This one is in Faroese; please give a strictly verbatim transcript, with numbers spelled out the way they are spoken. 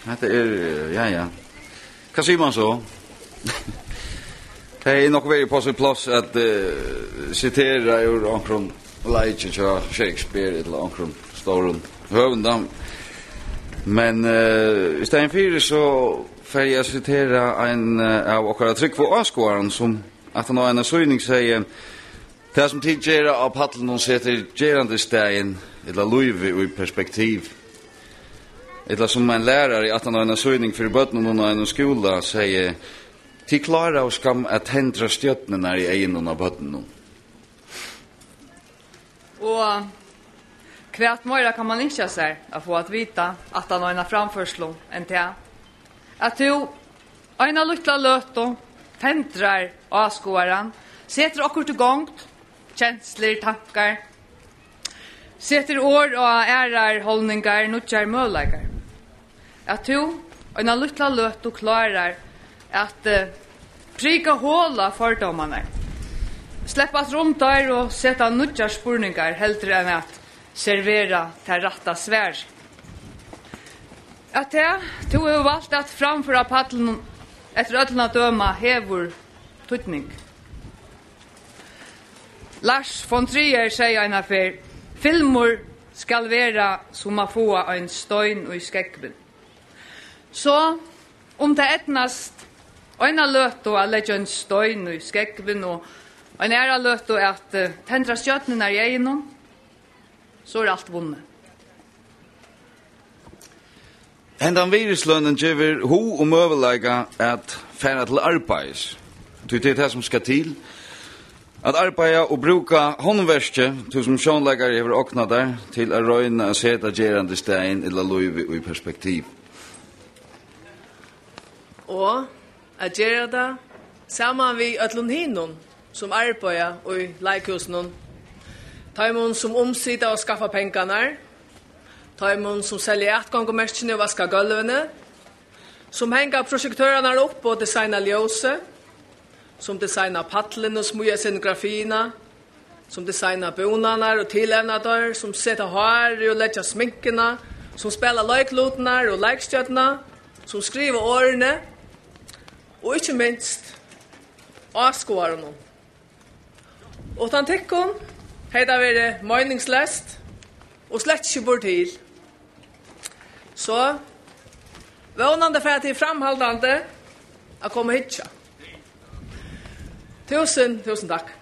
Hetta er, eh, ja, ja. Hvat sigur man so? Tað er nokk verið upp á sítt pláss at, eh, sitera úr onkrum leiki hjá Shakespeare ella onkrum stórum høvundum. Men, eh, í staðin fyri so fari eg at sitera ein, eh, av okkara trúgvu áskoðarum, sum aftan á eina sýning segði: "Tað, sum tit gera á pallinum, setir gerandisdagin ella lívið í perspektiv." Ella sum ein lærari aftan á eina sýning fyri børnunum á einum skúla segði: "Tit kláraðu skam at tendra stjørnurnar í eygunum á børnunum." Og hvat meira kann man ynskja sær at fáa at vita aftan á eina framførslu enn tað, at tú eina lítla løtu tendrar áskoðaran, setir okkurt í gongd, kenslur, tankar, setir orð á aðrar holningar, nýggjar møguleikar. At tú eina lítla løtu klárar at, eh, prika hol á fordómarnar, sleppa aftur um teir og seta nýggjar spurningar heldur enn at servera tað rætta svar. At tað, tú hevur valt at framføra á pallinum, eftir øllum at døma, hevur týdning. Lars von Trier segði eina ferð: "Filmur skal vera sum at fáa ein stein í skógvin." So, um tað eydnast eina løtu at leggja ein stein í skógvin og eina aðra løtu at, eh, tendra stjørnurnar í eygunum, so er alt vunnið. Hendan virðislønin gevur hug og møguleika at fara til arbeiðis, tí tað er tað, sum skal til, at arbeiða og brúka handverkið, tú sum sjónleikari hevur ognað tær, til at royna at seta gerandisdagin ella lívið í perspektiv. Og at gera tað saman við øllum hinum, sum arbeiða í leikhúsinum, teimum, sum umsita og skaffa pengarnar, teimum, sum selja atgongumerkini og vaska gólvini, sum hanga projektørarnar upp og designa ljósið, sum designa pallin og smíða scenografiina, sum designa búnaðarnar og tilevna teir, sum seta hárið og leggja sminkuna, sum spæla leiklutirnar og leikstjórnina, sum skriva orðini, og ikki minst áskoðarunum. Uttan tykkum hevði tað verið meiningsleyst og slett ikki burtur til. So, vónandi fara tit framhaldandi at koma og hyggja. Túsund, túsund takk.